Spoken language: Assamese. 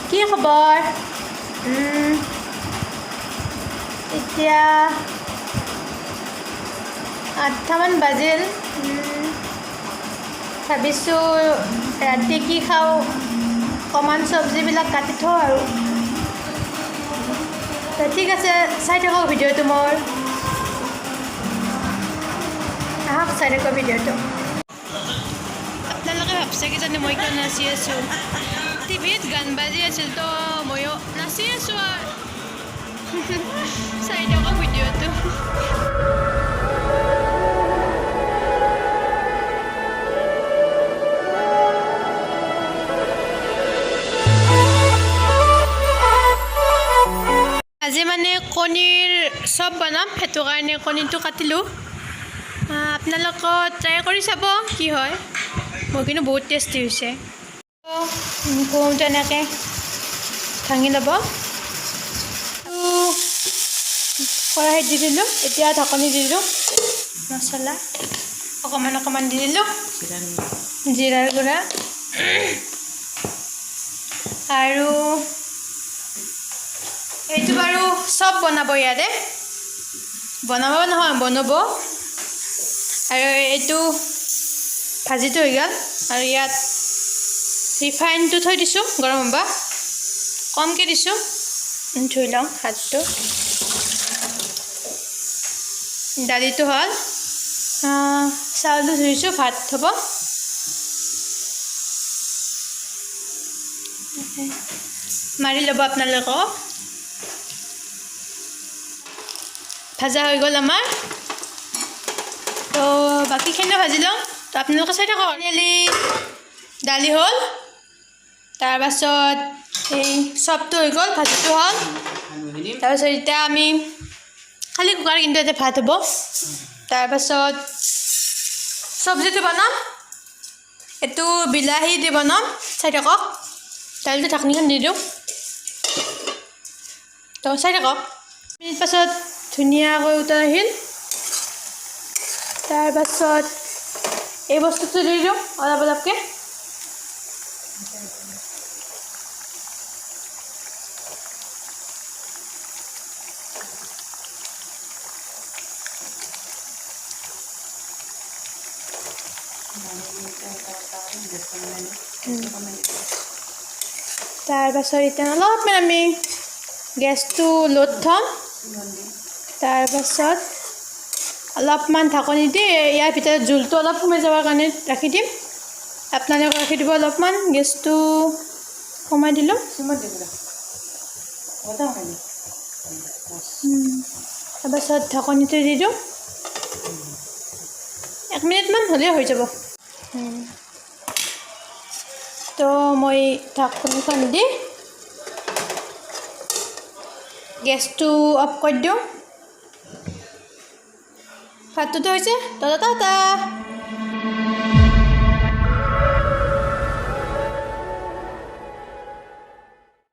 কি খবৰ? এতিয়া 8টামান বাজিল। ভাবিছোঁ ৰাতি কি খাওঁ, অকণমান চব্জিবিলাক কাটি থওঁ আৰু। ঠিক আছে, চাই থাকক ভিডিঅ'টো মোৰ। আহক, চাই থাকক ভিডিঅ'টো। আপোনালোকে ভাবছে কিজানি মই কিয় নাচি আছোঁ। টিভিত গান বাজি আছিল, তো ময়ো নাচি আছোঁ আৰু। চাই থাকক ভিডিঅ'টো। আজি মানে কণীৰ চপ বনাম, সেইটো কাৰণে কণীটো কাটিলোঁ। আপোনালোকৰ ট্ৰাই কৰি চাব কি হয়। মোৰ কিন্তু বহুত টেষ্টি হৈছে। কুহুমটো এনেকৈ ভাঙি ল'ব। খৰাহীত দি দিলোঁ। এতিয়া ঢাকনি দি দিলোঁ। মছলা অকণমান অকণমান দি দিলোঁ, জিৰাৰ গুড়া আৰু এইটো বাৰু চব বনাব ইয়াতে। বনাব নহয়, বনাব। আৰু এইটো ভাজিটো হৈ গ'ল। আৰু ইয়াত ৰিফাইনটো থৈ দিছোঁ গৰম হ'ব, কমকৈ দিছোঁ। ধুই লওঁ হাতটো। দালিটো হ'ল, চাউলটো ধুইছোঁ, ভাত হ'ব। মাৰি ল'ব আপোনালোকেও। ভাজা হৈ গ'ল আমাৰ। তো বাকীখিনিও ভাজি লওঁ, তো আপোনালোকে চাই থাকক। ফাইনেলি দালি হ'ল, তাৰপাছত এই চপটো হৈ গ'ল, ভাজিটো হ'ল। তাৰপাছত এতিয়া আমি খালী কুকাৰ, কিন্তু ইয়াতে ভাত হ'ব। তাৰপাছত চব্জিটো বনাম। এইটো বিলাহী দি বনাম, চাই থাকক। দালিটো ঢাকনিখন দি দিওঁ, তো চাই থাকক। মিনিট পাছত ধুনীয়াকৈ উতল আহিল। তাৰপাছত এই বস্তুটো দি দিওঁ অলপ অলপকৈ। তাৰপাছত এতিয়া অলপমান আমি গেছটো লোত থ'ম। তাৰপাছত অলপমান ঢাকনি দি ইয়াৰ ভিতৰত জোলটো অলপ সোমাই যাবৰ কাৰণে ৰাখি দিম। আপোনালোকে ৰাখি দিব। অলপমান গেছটো কমাই দিলোঁ। তাৰপাছত ঢাকনিটো দি দিওঁ। 1 মিনিটমান হ'লেই হৈ যাব। তো মই ঢাকনিখন দি গেছটো অফ কৰি দিওঁ। ভাতটোতো হৈছে। টাটা।